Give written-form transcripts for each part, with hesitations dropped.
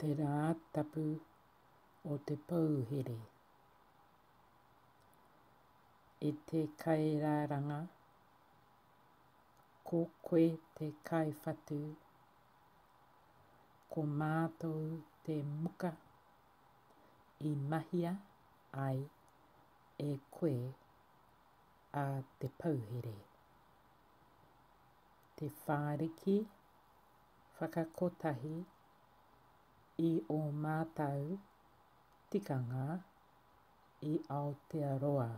Te rā tapu o te pouhere. E te kairaranga, ko koe te kaiwhatu, ko mātou te muka i mahia ai e koe a te pouhere. Te whāriki whakakotahi i ō mātou tikanga i Aotearoa,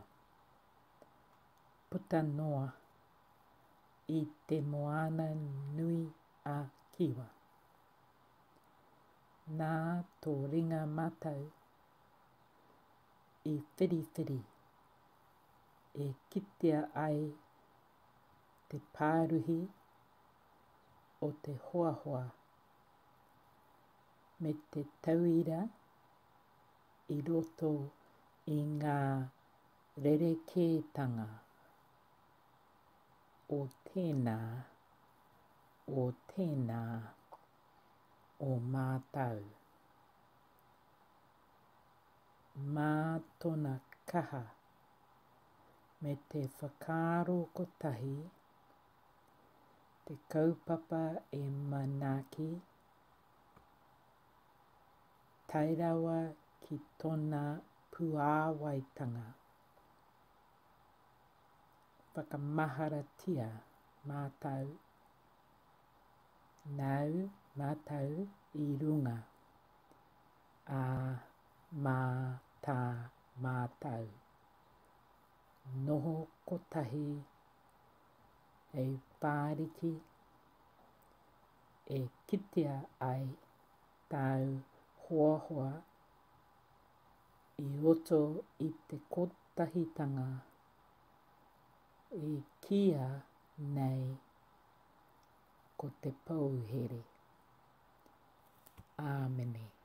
puta noa i Te Moana nui a Kiwa. Nā tō ringa matau i whiriwhiri e kitea ai te pāruhi o te hoahoa me te tauira i roto i ngā rerekētanga o tēnā, o tēnā o mātou. Mā tōna kaha me te whakaaro kotahi te kaupapa e manaaki, tae rawa ki tōna puāwaitanga. Whakamaharatia mātou, nāu mātou i runga, ā, mā tā mātou noho kotahi hei whāriki e kitea ai tāu hoahoa i roto i te kotahitanga i kīia nei ko te pouhere. Āmene.